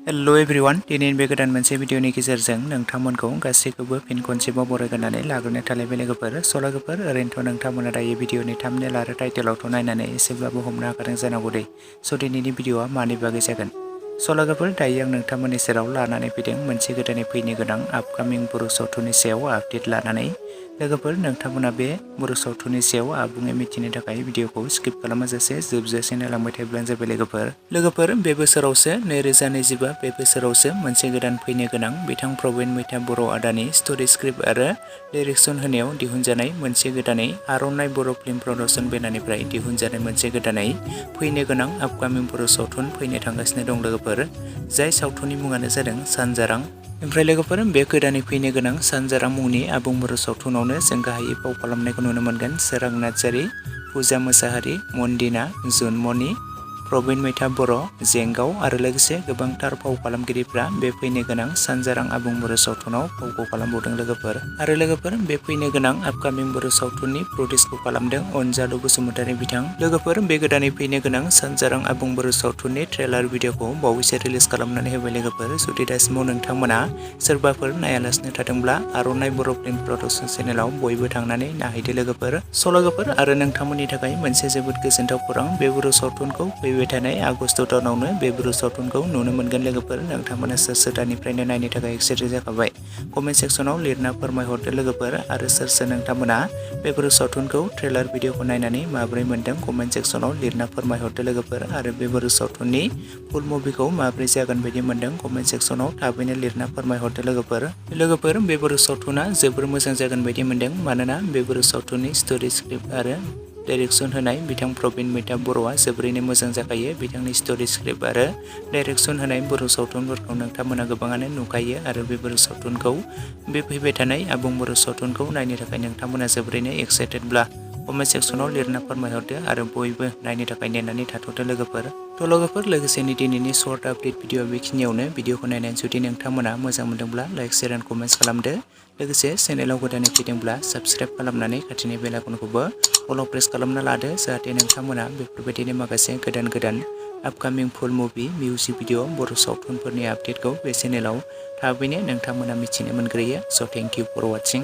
Hello everyone दिनैनि बे गोदान मोनसे भिडिअनि गेजेरजों नोंथांमोनखौ गासैखौबो फिन खनसेबाव बरायगोननानै लाग्रोनाय थालायबाय लोगोफोर सलागोफोर ओरैनोथ' नोंथांमोना दायो भिडिअनि थाम्बनेल आरो टाइटेलावथ' नायनानै एसेब्लाबो हमनो हाखादों जानांगौ दै स' दिनैनि भिडिअआ मानि बागै जागोन सलागोफोर दायो आं नोंथांमोननि सेराव लानानै फैदों मोनसे गोदानै फैनो गोनां आपकामिं बर' सावथुननि सायाव आपडेट लानानै लोगोफोर नोंथांमोना बे बर' सावथुननि सायाव आबुङै मिथिनो थाखाय भिडिअखौ स्किप खालामाजासे जोबजासे नायलांबाय थायोब्लानो जाबाय लोगोफोर बे बोसोरावसो 2025 बे बोसोरावसो मोनसे गोदान फैनो गोनां बिथां प्रबीण मैथा बर' आदानि स्ट'री स्क्रिप्ट आरो डाइरेक्सन होनायाव दिहुनजानाय मोनसे गोदानै आर'नाइ बर' फिल्म प्रडाक्शन बेनारनिफ्राय दिहुनजानाय मोनसे गोदानै फैनो गोनां आपकामिं बर' सावथुन फैनो थांगासिनो दं लोगोफोर जाय सावथुननि मुङानो जादों सानजारां ओमफ्राय लोगोफोर बे गोदानै फैनो गोनां सानजारां मुंनि आबुं बर' सावथुनावनो जों गाहायै फाव खालामनायखौ नुनो मोनगोन सोरां नार्जारि पूजा मोसाहारि मन्दिना जुनमनि प्रबीण मैथा बर' जेंगाव आरो लोगोसे गोबांथार फाव खालामगिरिफ्रा बे फैनो गोनां सानजारां आबुं बर' सावथुनाव फावखौ खालामबावदों लोगोफोर बे फैनो गोनां आपकामिं बर' सावथुननि प्रडिउसखौ खालामदों अनजालु बसुमतारी बिथां लोगोफोर बे गोदानै फैनो गोनां सानजारां आबुं बर' सावथुननि ट्रेलार भिडिअखौ बावैसो रिलिज खालामनानै होबाय लोगोफोर जुदि दासिमाव नोंथांमोना सोरबाफोर नायालासिनो थादोंब्ला आर'नाइ बर' फिल्म प्रडाक्शन चेनेलाव बयबो थांनानै नायहैदो लोगोफोर आरो नोंथांमोननि थाखाय मोनसे जोबोद गोजोनथाव खौरां बे बर' सावथुनखौ फैबाय थानाय आगस्ट दानावनो बे बर' सावथुनखौ नुनो मोनगोन लोगोफोर नोंथांमोना सोर दानिफ्रायनो नायनो थाखाय एक्साइटेड जाखाबाय कमेन्ट सेक्सनाव लिरना फोरमायहरदो लोगोफोर आरो सोर नोंथांमोना बे बर' सावथुनखौ ट्रेलार भिडिअखौ नायनानै माबोरै मोनदों कमेन्ट सेक्सनाव लिरना फोरमायहरदो लोगोफोर आरो बे बर' सावथुननि फुल मुभिखौ माबोरै जागोन बायदि मोनदों कमेन्ट सेक्सनाव थाबैनो लिरना फोरमायहरदो लोगोफोर बे बर' सावथुना जोबोर मोजां जागोन बायदि मोनदों मानोना बे बर' सावथुननि स्ट'री स्क्रिप्ट आरो डाइरेक्सन होनाय बिथां प्रबीण मैथा बर'आ जोबोरैनो मोजां जाखायो बिथांनि स्ट'री स्क्रिप्ट आरो डाइरेक्सन होनाय बर' सावथुनफोरखौ नोंथांमोना गोबाङानो नुखायो आरो बे बर' सावथुनखौ बे फैबाय थानाय आबुं बर' सावथुनखौ नायनो थाखाय नोंथांमोना जोबोरैनो एक्साइटेडब्ला कमेन्ट सेक्सनाव लिरना फोरमायहरदो आरो बयबो नायनो थाखाय नेनानै थाथ'दो लोगोफोर लोगोसेनो दिनैनि सर्ट आपडेट भिडिअ बेखिनियावनो भिडिअखौ नायनानै जुदि नोंथांमोना मोजां मोनदोंब्ला लाइक शेयार एन्ड कमेन्ट्स खालामदो लोगोसे चेनेलाव गोदानै फैदोंब्ला साबस्क्राइब खालामनानै खाथिनि बेल आइकनखौबो अल प्रेस खालामना लादो जाहाथे नोंथांमोना बेफोरबायदिनो माखासे गोदान आपकामिं फुल मुभि मिउजिक भिडिअ बर' सावथुनफोरनि आपडेटखौ बे चेनेलाव थाबैनो नोंथांमोना मिथिनो मोनग्रोयो स' थेंक इउ फर वाचिं।